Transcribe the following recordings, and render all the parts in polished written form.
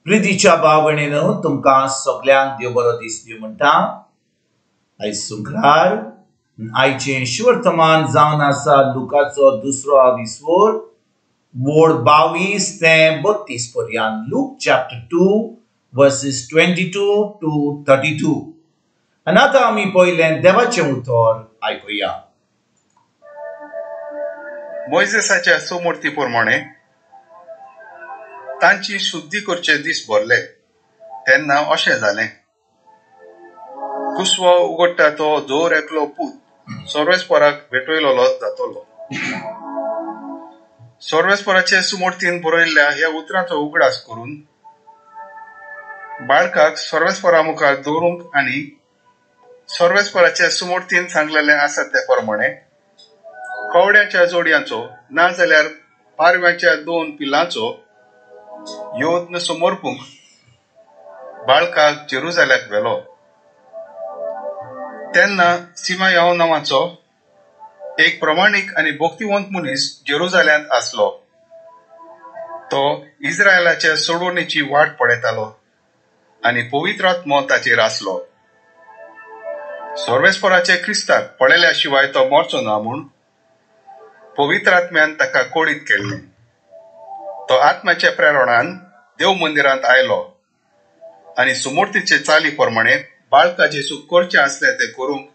प्रितीच्या भाव भयणीनो, तुमकां सगल्यांक देव बरो दीस दिवं म्हणटा. आयज शुक्रार, आयचें शुवर्तमान जावन आसा लुकाचो दुसरो आविस्वोर वोड 22 ते 32 पर्यंत. Look chapter 2 versus 22 to 32. आनी आतां आमी पयलें देवाचें उतर आयकुया. मोयजेसाच्या सुमूर्ती प्रमाणे तांची शुद्धी करचे दीस भरले तेन्ना अशें जालें, कुसवो उगडटा तो जोर एकलो पूत सर्वेस्पराक भेटयलोलो जातलो. सर्वेस्पराचे सुमूर्तीन बरयल्ल्या ह्या उतरांचो उगडास करून बाळकाक सर्वेस्परा मुखार दवरूंक आनी सर्वेस्पराचे सुमूर्तीन सांगलेलें आसा ते प्रमाणे कवड्याच्या जोडयांचो ना जाल्यार पारव्याच्या 2 पिलांचो यत्न समर्पूंक बाळकाक जेरुजाल्याक व्हेलो. तेन्ना सिमायाव नांवाचो एक प्रमाणीक आनी भक्तिवंत मनीस जेरुजाल्यांत आसलो. तो इस्रायलाचे सोडवणेची वाट पळयतालो आनी पवित्र आत्मो ताचेर आसलो. सर्वेस्पराचे क्रिस्ताक पळयल्या शिवाय तो मरचो ना म्हूण पवित्र आत्म्यान ताका कोळीत केल्लें. तो आत्म्याच्या प्रेरणान देव मंदिरांत आयलो आनी सुमूर्तीचे चाली प्रमाणे बाळका जेजू करचें आसलें तें करूंक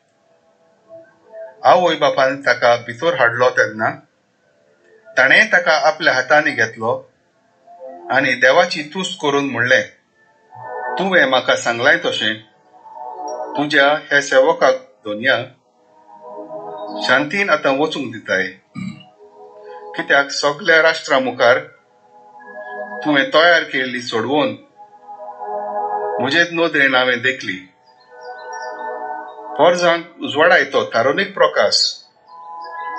आवय बापान ताका भितर हाडलो. तेन्ना ताणें ताका आपल्या हातांनी घेतलो आनी देवाची तुस्त करून म्हणलें, तुवें म्हाका सांगलाय तशें तुज्या ह्या सेवकाक धोनया शांतीन आतां वचूंक दिताय, कित्याक सगल्या राष्ट्रा मुखार तुवें तयार केल्ली सोडवून म्हजेच नदरेन हांवें देखली. पोरजांक उजवाडायतो थारोनीक प्रकाश,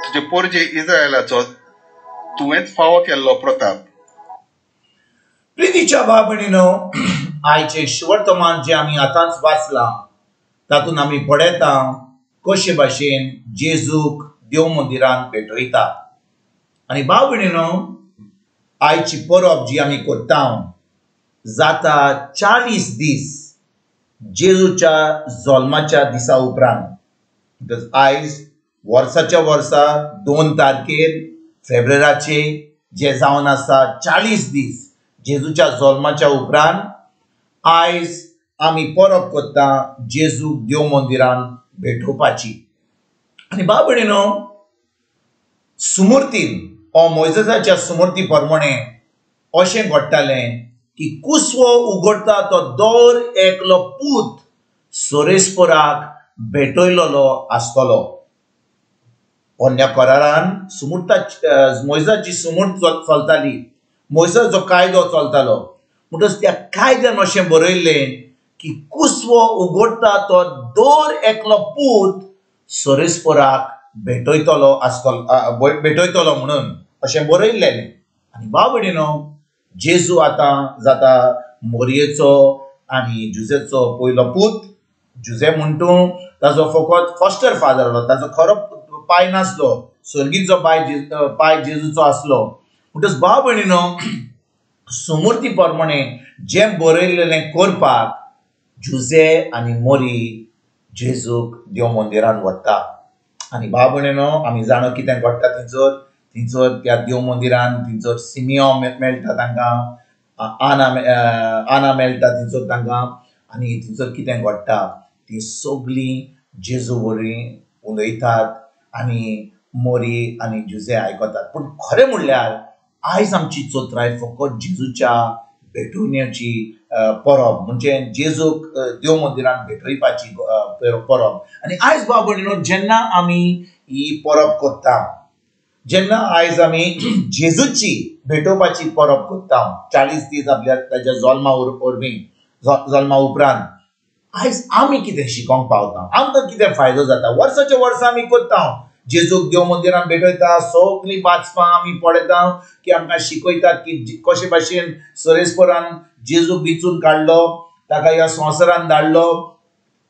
तुजे पोरजे इस्रायलाचो तुवेंच फावो केल्लो प्रताप. प्रितीच्या भाव भयणीनो, आयचें शुवर्तमान जें आमी आतांच वाचलां तातूंत आमी पळयता कशे भाशेन जेजूक देव मंदिरान भेटयता. आनी भाव भयणीनो, आयची परब जी आमी करता जाता 40 दीस जेजूच्या जल्माच्या दिसा उपरांत. आयज वर्साच्या वर्सा 2 तारखेर फेब्रुवारीचे जे जावन आसा 40 दीस जेजूच्या जल्माच्या उपरांत आयज आमी परब करता जेजूक देव मंदिरान भेटोवपाची. आनी भाव भयणीनो, सुमूर्तीन ओ मोयजेसाच्या सुमूर्ती प्रमाणे अशें घडटालें की कुसवो उगडटा तो दर एकलो पूत सोरेस्पराक भेटयलोलो आसतलो. पोन्न्या करारान सुमूर्ता मोयजेसाची सुमूर्त चलताली, मोयजेसाचो कायदो चलतालो. म्हणटच त्या कायद्यान अशें बरयल्लें की कुसवो उगडटा तो दर एकलो पूत सोरेस्पराक भेटयतलो आसतलो, भेटयतलो म्हणून अशें बरयल्लें. आनी भाव भयणीनो, जेजू आतां जाता मोरयेचो आनी जुजेचो पयलो पूत. जुजे म्हणटू ताजो फकत फॉस्टर फादर आसलो, ताजो खरो पाय नासलो, सर्गीचो पाय जेजूचो आसलो. म्हणटच भाव भयणीनो, सुमूर्ती प्रमाणे जें बरयल्लें करपाक जुजे आनी मोरी जेजूक देव मंदिरान व्हरता. आनी भाव भयणीनो, आमी जाणो कितें घडटा थंयसर. थंयसर त्या देव मंदिरान थंयसर सिमियो मेळटा तांकां, आना मेळटा थंयसर तांकां. आनी थंयसर कितें घडटा, ती सगळीं जेजू वरवीं उलयतात आनी मोरी आनी जुजे आयकतात. पूण खरें म्हणल्यार आयज आमची चोत्राय फकत जेजूच्या भेटवण्याची परब, म्हणजे जेजूक देव मंदिरान भेटोवपाची परब. आनी आयज भाव भयणीनो, जेन्ना आमी ही परब करता, जेन्ना आयज आमी जेजूची भेटोवपाची परब करता 40 दीस आपल्या ताच्या जल्मा वरवीं, जल्मा उपरांत, आयज आमी कितें शिकोंक पावता, आमकां कितें फायदो जाता? वर्साच्या वर्सा आमी करता, जेजूक देव मंदिरान भेटयता, सगळीं वाचपां आमी पळयता की आमकां शिकयतात की कशे भाशेन सोरेस्परान जेजूक विचून काडलो, ताका ह्या संवसारान धाडलो,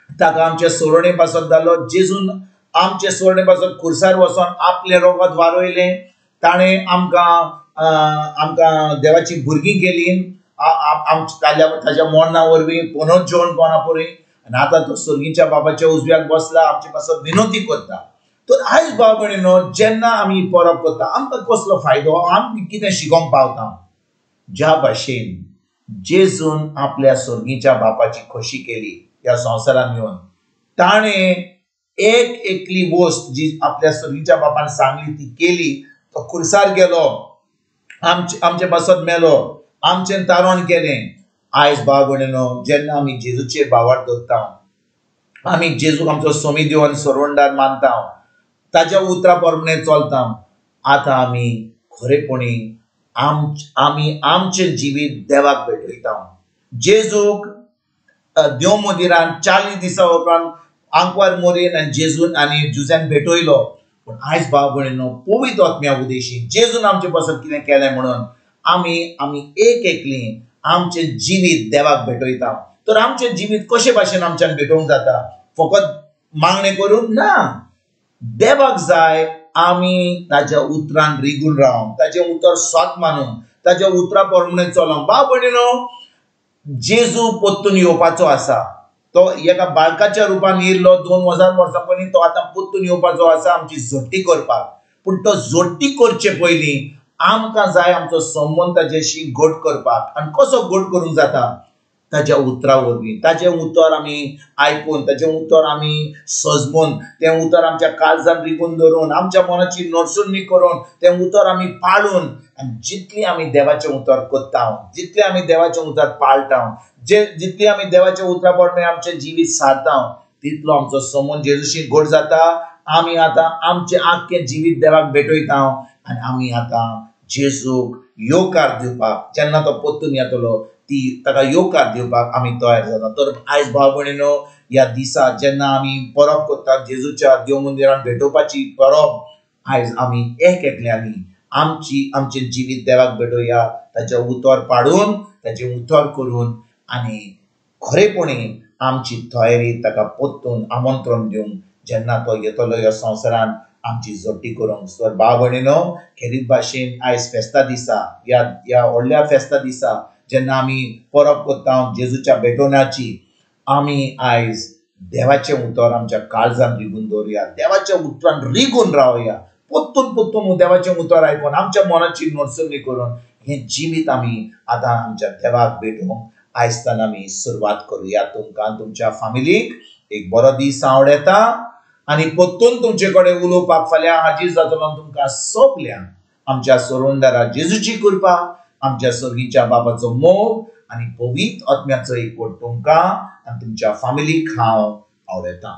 ताका आमच्या सोरणे पासत धाडलो. जेजून आमचे सोरणे पासत खुर्सार वचोन आपलें रोगत वारयलें, ताणें आमकां आमकां देवाची भुरगीं केलीं. ताज्या मरणा वरवीं पुनर्जीवनपणा वरवीं आनी आतां तो सर्गीच्या बाबाच्या उजव्याक बसला, आमचे पासत विनवती करता. तर आयज भाव भयणीनो, जेन्ना आमी परब करता आमकां कसलो फायदो, आमी कितें शिकोवंक पावता? ज्या भाशेन जेजून आपल्या सर्गीच्या बापाची खोशी केली ह्या संवसारान येवन, ताणें एक एकली वस्त जी आपल्या सर्गीच्या बापान सांगली ती केली. तो खुर्सार गेलो, आमचे पासत मेलो, आमचें तारण केलें. आयज भाव भयणीनो, जेन्ना आमी जेजूचेर भावार्थ दवरता, आमी जेजूक आमचो सोमी देव आनी सरवणदार मानता, ताज्या उतरा प्रमाणे चलता, आतां आमी खरेपणी आमी आमचें जिवीत देवाक भेटयता. जेजूक देव मंदिरान 40 दिसां उपरांत आंकवार मोरीन आनी जेजून आनी जुझ्यान भेटयलो. पूण आयज भाव भयणीनो, पवित्र आत्म्या उदेशी जेजून आमचे पासत कितें केलें म्हणून आमी आमी एक एकली आमचें जिवीत देवाक भेटयता. तर आमचें जिवीत कशे भाशेन आमच्यान भेटोवंक जाता? फकत मागणें करून ना, देवाक जाय आमी ताज्या उतरान रिगून रावंक, ताजें उतर सत मानून, ताज्या उतरा प्रमाणे चलोंक. भाव भयणीनो, जेजू परतून येवपाचो आसा. तो एका बाळकाच्या रुपान येयल्लो 2000 वर्सां पयलीं, तो आतां परतून येवपाचो आसा आमची जोडटी करपाक. पूण तो जोडटी करचे पयलीं आमकां जाय आमचो संबंद ताजेशी घट करपाक. आनी कसो घट करूंक जाता? ताज्या उतरा वरवीं. ताजें उतर आमी आयकून, ताजें उतर आमी सजमून, तें उतर आमच्या काळजान रिगून धरून, आमच्या मनाची नरसुणी करून, तें उतर आमी पाळून, आनी जितली आमी देवाचें उतर करता, जितलें आमी देवाचें उतर पाळटा, जितली आमी देवाच्या उतरा प्रमाणे आमचें जिवीत सारता, तितलो आमचो संबंद जेजूशी घट जाता. आमी आतां आमचें आख्खें जिवीत देवाक भेटयता आनी आमी आतां जेजूक येवकार दिवपाक, जेन्ना तो परतून येतलो ती ताका येवकार दिवपाक आमी तयार जाता. तर आयज भाव भयणीनो, ह्या दिसा जेन्ना आमी परब करता जेजूच्या देव मंदिरान भेटोवपाची परब, आयज आमी एक एकल्यांनी आमची आमचें जिवीत देवाक भेटोवया, ताचें उतर पाडून, ताचें उतर करून आनी खरेपणी आमची तयारी ताका परतून आमंत्रण दिवंक जेन्ना तो येतलो ह्या संवसारान आमची जोडटी करूंक. तर भाव भयणीनो, खेरीत भाशेन आयज फेस्ता दिसा, ह्या ह्या व्हडल्या फेस्ता दिसा जेन्ना आमी परब करता जेजूच्या भेटवण्याची, आमी आयज देवाचें उतर आमच्या काळजान रिगून दवरुया, देवाच्या उतरान रिगून रावया, परतून परतून देवाचें उतर आयकून आमच्या मनाची नडसणी करून हें जिवीत आमी आतां आमच्या देवाक भेटोवंक आयजतान आमी सुरवात करुया. तुमकां तुमच्या फामिलीक एक बरो दीस आवडटा आनी परतून तुमचे कडेन उलोवपाक फाल्यां हाजीर जातलो. तुमकां सगल्यांक आमच्या सोरोंदारा जेजूची कृपा, आमच्या सर्गीच्या बाबाचो मोग आनी पवित्र आत्म्याचो एकवट तुमकां आनी तुमच्या फामिलीक हांव आवडटा.